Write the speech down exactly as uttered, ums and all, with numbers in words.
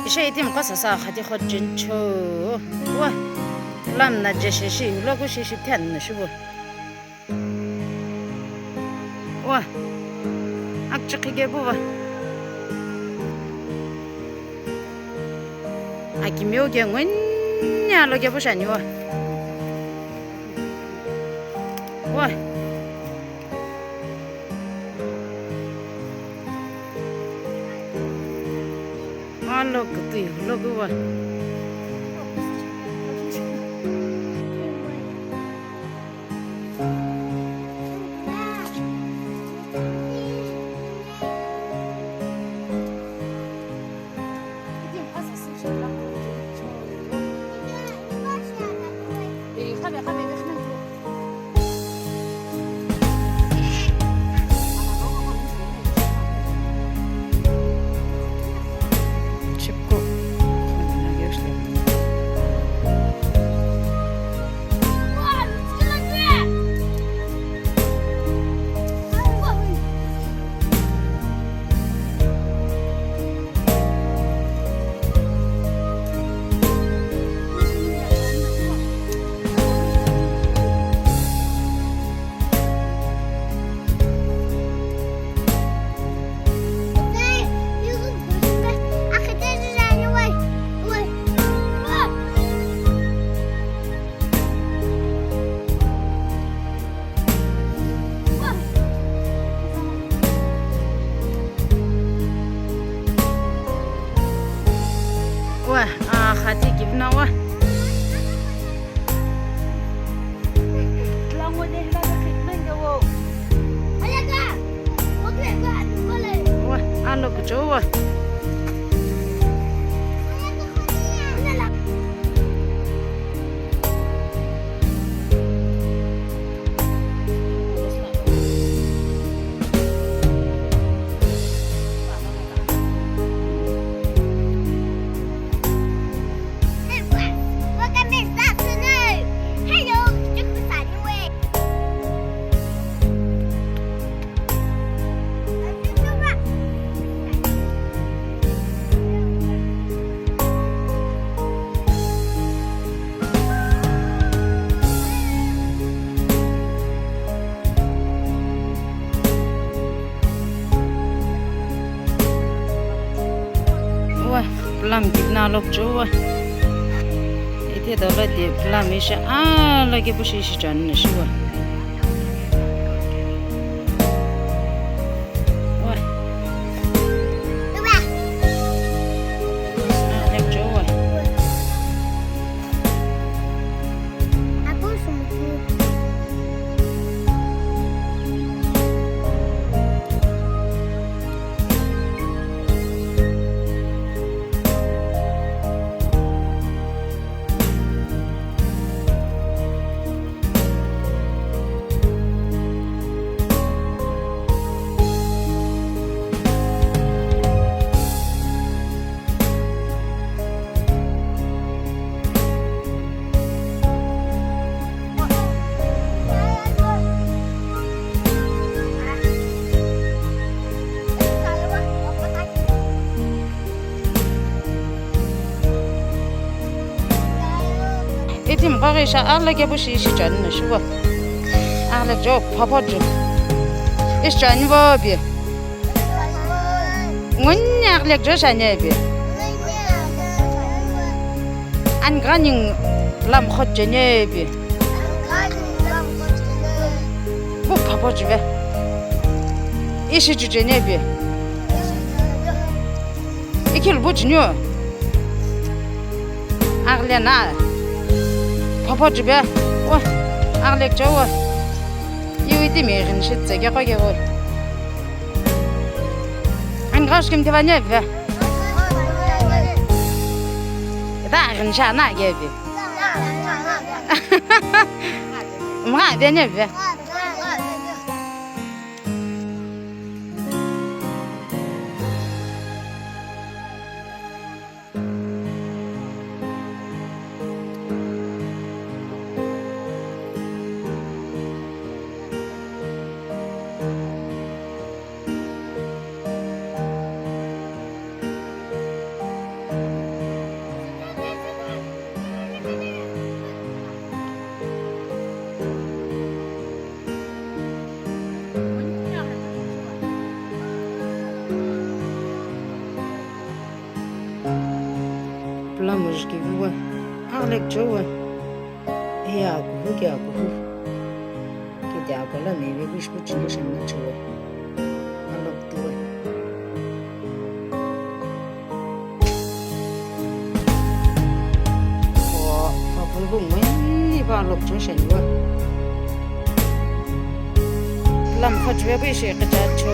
Ishe itimi qo sasa khati kho jincho. Wa. Lam na jeshe shi, ulo ku shi shi thian na shibo. Wa. Akchikhi gebu wa. Akimiu ke ngunya lo gebu shani wa. Wa. Alo kutui lo kuwa. Wa, a, khati kivna wa. Wa, alo kucho wa. Wa, plum kivna lo kucho wa. Ite dolo de plum isha, a, lo ke pushi ishi chani na shiwa. Itimi qo ghi isha, aghi lo kepu shi ishi cheni no shibo. Aghi lo jo phopho ju. Ishi cheni bo bi. Nguni aghi lo jo shani bi. Ani gani lam khot cheni bi. Bu phopho ju be. Ishi ju cheni bi. Ikhilu bu cheni o. Aghi lo na. Phopho ju be. Wa. Aghi lo jo wa. Iu itimi ghin shi tseke qo ke wa. Ani ghosh kim tiba ne be. Ita ghin sha na ke be. Mgha be ne be. Kiviwa, aghlek chowa, eya akuhu ke akuhu, kete akola meve kushku chino shenna chowa, alok tuwa. O, akungu ngweni pa alok cho shenwa. Lam khachuwe bu ishi kacha cho.